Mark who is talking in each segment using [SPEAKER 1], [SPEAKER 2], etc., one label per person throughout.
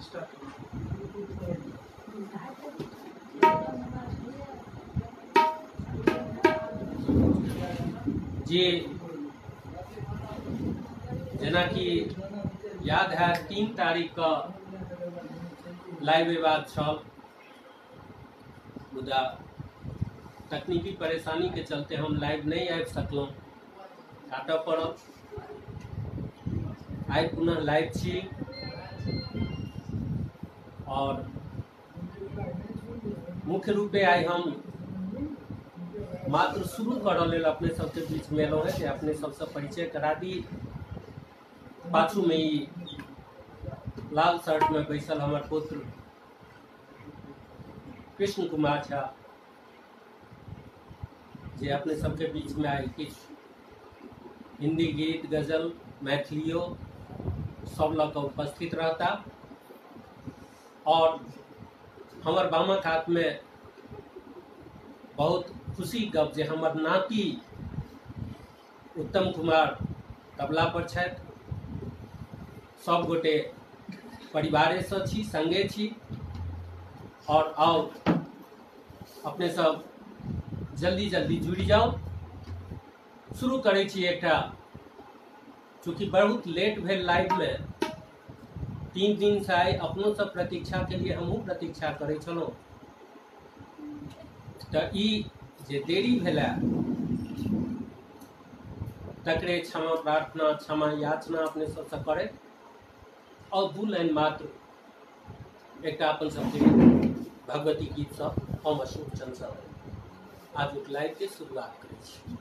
[SPEAKER 1] जी जेना कि याद है 3 तारीख का लाइव विवाद छल, मुदा तकनीकी परेशानी के चलते हम लाइव नहीं आबि सकलहुँ, काटऽ पड़ल। आइ पुनः लाइव छी और मुख्य रूपे आइ हम मात्र शुरू करऽ लेल अपने सबके बीच में एलहुँ हेँ जे अपने सबसँ परिचय करा दी। पाछू में ई लाल शर्ट में बैसल हमर पुत्र कृष्ण कुमार झा जे अपने सबके बीच में आइ किछु हिंदी गीत गजल मैथिलियो सब लऽ कऽ उपस्थित रहता। और हमर बामा हाथ में बहुत खुशी गप जे हमर नाती उत्तम कुमार तबला पर छथि। सब गोटे परिवारेसँ छी, संगे छी। और आओ अपने सब जल्दी जल्दी जुड़ि जाउ। शुरू करै छी एकटा, चूँकि बहुत लेट भेल लाइव में, 3 दिन से आइ अपनो सब प्रतीक्षा के लिए हमहूँ प्रतीक्षा करै छलहुँ, तऽ ई जे देरी भेलै तकरे क्षमा प्रार्थना क्षमा याचना अपने सबसँ करैत और 2 लाइन मात्र एकटा अपन सबके भगवती गीतसँ हम अशोक चंद सर आजुक लाइव के शुरुआत करै छी।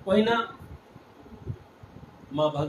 [SPEAKER 1] ओहिना माँ भगवती